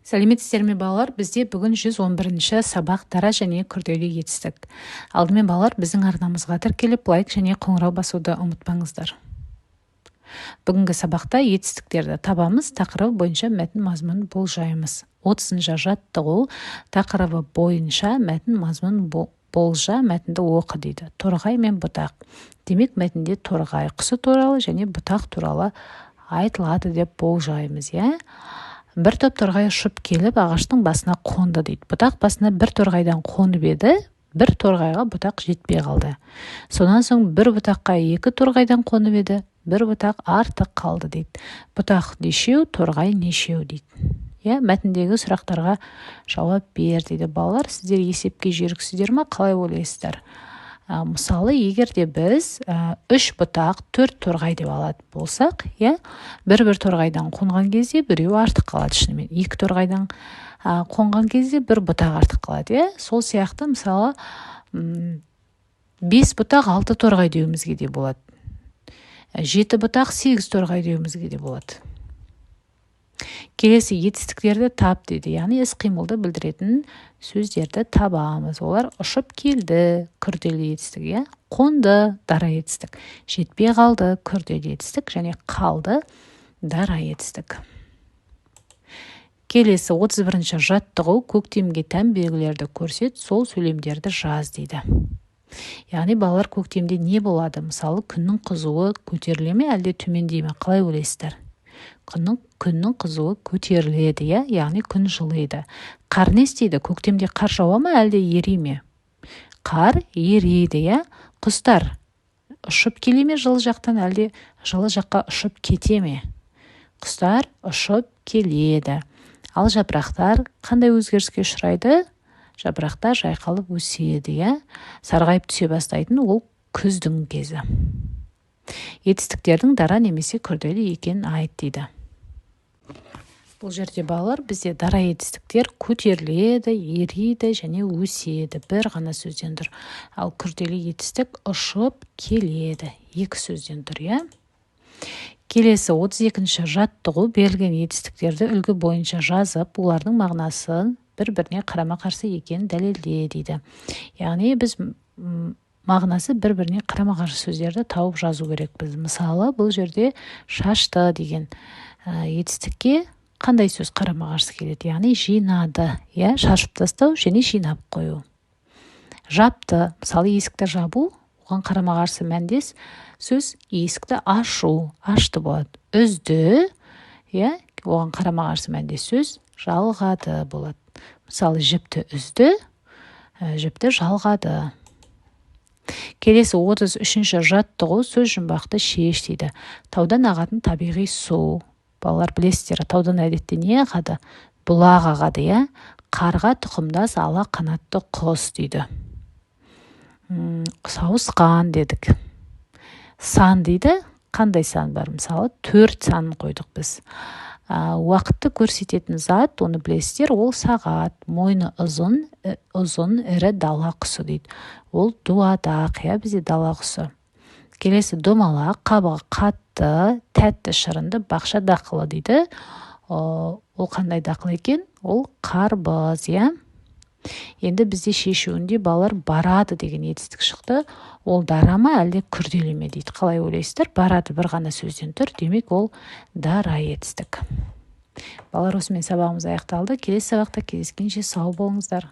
Сәлеметсіздер ме, балалар! Бізде бүгін 111 сабақ, дара және күрделі етістік. Алдымен, балалар, біздің арнамызға тіркеліп, лайк және қоңырау басуды ұмытпаңыздар. Бүгінгі сабақта етістіктерді табамыз тақырыбы бойынша мәтін мазмұнын болжаймыз. 30 жаттығу тақырыбы бойынша мәтін мазмұнын болжа, мәтінді оқы дейді. Торғай мен бұтақ. Демек, мәтінде торғай құсы туралы және бұтақ туралы айтылады деп болжаймыз, иә. Бір топ торғай ұшып келіп, ағаштың басына қонды дейді. Бұтақ басына бір торғайдан қонып еді, бір торғайға бұтақ жетпей қалды. Сонан соң бір бұтаққа екі торғайдан қонып еді, бір бұтақ артық қалды дейді. Бұтақ нешеу, торғай нешеу дейді, иә. Мәтіндегі сұрақтарға жауап бер дейді. Балалар, сіздер есепке жүйріксіздер ма, қалай ойлайсыздар? Мысалы, егер де біз үш бұтақ, төрт торғай деп алатын болсақ, иә, бір бір торғайдан қонған кезде біреуі артық қалады шынымен. Екі торғайдан қонған кезде бір бұтақ артық қалады, иә. Сол сияқты, мысалы, бес бұтақ, алты торғай деуімізге де болады, жеті бұтақ, сегіз торғай деуімізге де болады. Келесі етістіктерді тап дейді, яғни іс қимылды білдіретін сөздерді табамыз. Олар: ұшып келді — күрделі етістік, иә, қонды — дара етістік, жетпей қалды — күрделі етістік және қалды — дара етістік. Келесі 31 жаттығу. Көктемге тән белгілерді көрсет, сол сөйлемдерді жаз дейді. Яғни, балалар, көктемде не болады? Мысалы, күннің қызуы көтеріле ме, әлде төмендей ме, қалай ойлайсыздар? Күннің қызуы көтеріледі, иә, яғни күн жылиды. Қар не істейді? Көктемде қар жауа ма, әлде ери ме? Қар ериді, иә. Құстар ұшып келе ме жылы жақтан, әлде жылы жаққа ұшып кете ме? Құстар ұшып келеді. Ал жапырақтар қандай өзгеріске ұшырайды? Жапырақтар жайқалып өседі, иә, сарғайып түсе бастайтын ол күздің кезі. Етістіктердің дара немесе күрделі екенін айт дейді. Бұл жерде, балалар, бізде дара етістіктер көтеріледі, ериді және өседі, бір ғана сөзден тұр. Ал күрделі етістік ұшып келеді, екі сөзден тұр, иә. Келесі 32 жаттығу. Берілген етістіктерді үлгі бойынша жазып, олардың мағынасы бір біріне қарама қарсы екенін дәлелде дейді. Яғни біз мағынасы бір біріне қарама қарсы сөздерді тауып жазу керекпіз. Мысалы, бұл жерде шашты деген етістікке қандай сөз қарама қарсы келеді? Яғни жинады, иә, шашып тастау және жинап қою. Жапты, мысалы, есікті жабу, оған қарама қарсы мәндес сөз есікті ашу, ашты болады. Үзді, иә, оған қарама қарсы мәндес сөз жалғады болады. Мысалы, жіпті үзді, жіпті жалғады. Келесі 33 жаттығу. Сөз жұмбақты шеш дейді. Таудан ағатын табиғи су. Балалар, білесіздер, таудан әдетте не ағады? Бұлақ ағады, иә. Қарға тұқымдас ала қанатты құс дейді. Сауысқан дедік. Сан дейді. Қандай сан бар? Мысалы, төрт санын қойдық біз. Уақытты көрсететін зат, оны білесіздер, ол сағат. Мойны ұзын, ұзын ірі дала құсы дейді. Ол дуадақ, иә, бізде дала құсы. Келесі домалақ, қабығы қатты, тәтті, шырынды бақша дақылы дейді. Ол қандай дақыл екен? Ол қарбыз, иә. Енді бізде шешуінде, балалар, барады деген етістік шықты. Ол дара ма, әлде күрделі ме дейді. Қалай ойлайсыздар? Барады бір ғана сөзден тұр, демек, ол дара етістік. Балалар, осымен сабағымыз аяқталды. Келесі сабақта кездескенше сау болыңыздар.